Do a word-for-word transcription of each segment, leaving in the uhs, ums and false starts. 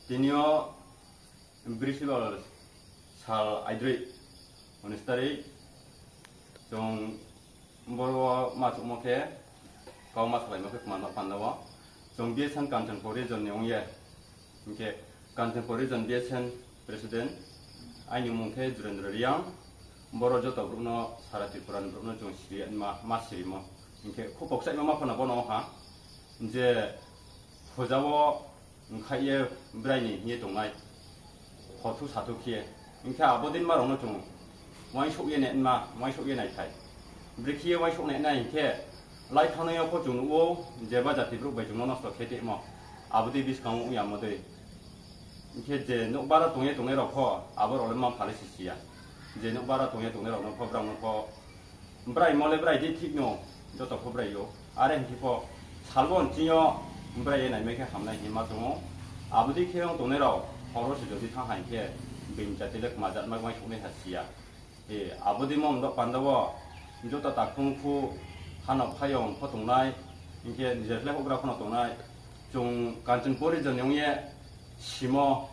Tini yo Brisibal sal aidroih, unis tarik, chung boro wo ma chouhmo khe, kau ma salaimo khe kma no panda wo, chung B S N Kanchanpur region ni ong ye, hing khe Kanchanpur region B S N president, aini mmung khe Jurendra Reang, boro joto brouh no, sara Tripura ni brouh no chung siri ya ma, ma sirimo. Hing khe khupo kchaihma ma pho no bo no ong ha, je phuja wo ongkhaih ye brai ni hing ye tongnai, hothu sathu khe. Hing khe abo din ma rao no chung uaingsouh ye naima, uaingsouh ye naiphai. Brekhe ye uaingsouh nai nai hing khe, lai thanngnai yo pho chung nuh ou, jeba jati brouh bai chung no nosto khe tongmo. Abo dei buskang wo ong yamo dei. Hing khe je nouhbar wo tong ye tongnai rao pho, abo rao le mma-mpha le sisi ya. Je nouhbar wo tong ye tongnai rao no pho, brao no pho, braimo le brai di thik no, joto pho brai ou. Are hing khe pho, sal bo nching yo brai ye naimai khe hamnai hing ye ma choung ou. Abo dei khe ong tongnai rao, hor wo se jodi thanng ha hing khe, being jati le kma jat ma uaingsouh nai ha si ya. E, abo dei mo mdo panda wo, joto takhu khu, hano phaiyong pho tongnai, hing khe nijer le houhgra pho no tongnai, chung Kanchanpur region ni ong ye simo,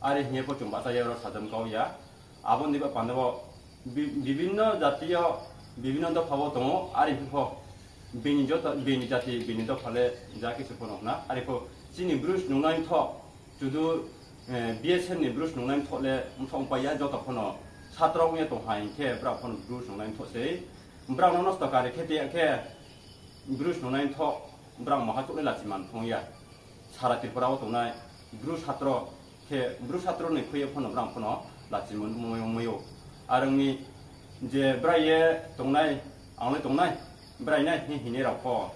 are hing ye pho chung bahcha ye ro sajam kau ya. Abo ni ba panda wo bi-, bibhinno jati yo, bibhinno dopha wo tong ou, are hing pho bini joto, bini jati, bini dopha le ja kisu pho no hna. Are pho chini Bru snungnai mthoh, chudu, eh, B S N ni Bru snungnai mthoh le mthoh ongpai ya, joto pho no satro ong ye tong ha hing khe, brao pho no Bru snungnai mthoh sei. Brao no nosto kari khe te ya khe, Bru snungnai mthoh, brao maha chouh le lachi man phong ya. Sara Tripura wo tongnai Bru satro khe, Bru satro ni khui ye pho no brao pho no lachi man ongmai ou. Are ong mi je brai ye tongnai, ang le tongnai, brai nai hing hingnai rao pho,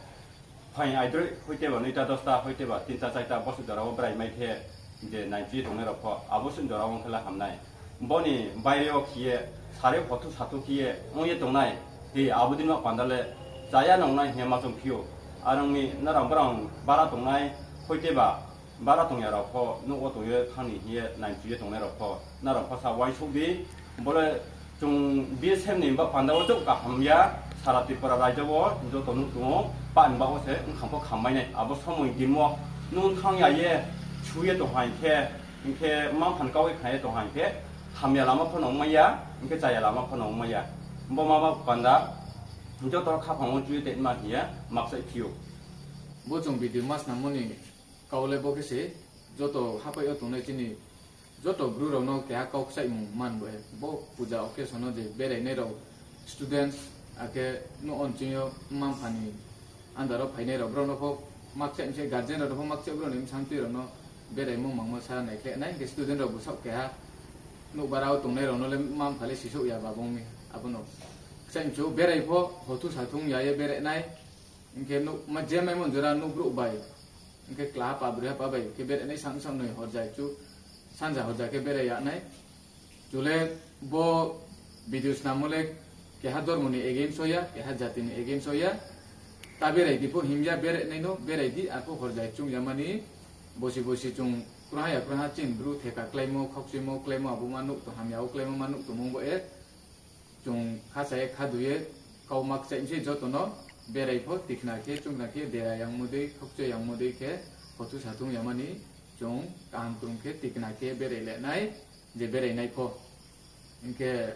phaing aidroih hoite ba noita dosta, hoite ba tinta chaita, bosuh jora wo brai mai khe, je naichi ye tongnai rao pho, abo suh jora wo ong khe le hamnai. Bo ni baire wo khe ye, sari hothu sathu khe ye ong ye tongnai, e, abo din ma panda le chaya nongnai hing ye ma choung phi ou. Are ong mi nrao brao bara tongnai, hoite ba bara tong ya rao pho, nouh wo tong ye thanng ni hing ye naichi ye tongnai rao pho, nrao pho sa uaingsouh di. Bo le chung B S N ni ba panda wo chouh kaham ya, sara Tripura raijo wo joto nuh tong ou, pa ni ba wo se ongkham pho khammai nai. Abo somoi din wo nung thanng ya ye, su ye tong ha hing khe, hing khe mma-mpha ni kau ye khna ye tong ha hing khe, hamya lama pho no ongmai ya, hing khe chaya lama pho no ongmai ya. Bo ma ba panda, joto khaphang wo chu ye tongma hing ye ma kchaih phi ou. Bo chung video ma snammo ni kau le bo khe se, joto hapai yo tongnai chini joto Bru rao no keha kau kchaihmung man bo ye. Bo puja occasion no je berainai rao, students, akhe nouh wo nching yo mma-mpha ni under wo phainai rao, brao no pho ma kchaih mi se, guardian rao no pho ma kchaih, brao ni bsantui rao no beraimo mangmo sa naikhlai nai, hing khe student rao bu saoh keha nouhbara wo tongnai rao no le mma-mpha le sisouh ya ba bung mi. Abo no kchaih mi chu berai pho, hothu sathu ya ye berai nai. Hing khe nouh, ma je maimo jora nouh brouh bai, hing khe klaha pa, broi ha pa bai khe berai nai, san, san noi horjai chu, sanja horjai khe berai ya nai. Chu le bo video snammo le keha dormo ni against o ya, keha jati ni against o ya. Ta berai di pho himya, berai nai no berai di, arpho horjai chung ya mani, bosi bosi chung kroha ya kroha chini Bru theka kláimo, khaukchuimo kláimo, abo ma nuh tong, hamya wo kláimo ma nuh tongmung bo ye. Chung khasa ye khadu ye kau ma kchaih mi se joto no, berai pho tikna khe, chungna khe, dera yangmo dei, khaukchai yangmo dei khe, hothu sathu ya mani, chung kaham krung khe tikna khe berai le nai, je berai nai pho. Hing khe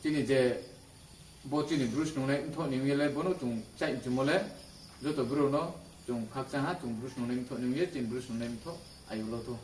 chini je bo chini Bru snungnai mthoh ni ong ye le bo no chung kchaih mchumo le, joto Bru no chung khakchang ha, chung Bru snungnai mthoh ni ong ye, chini Bru snungnai mthoh ayu lo tho.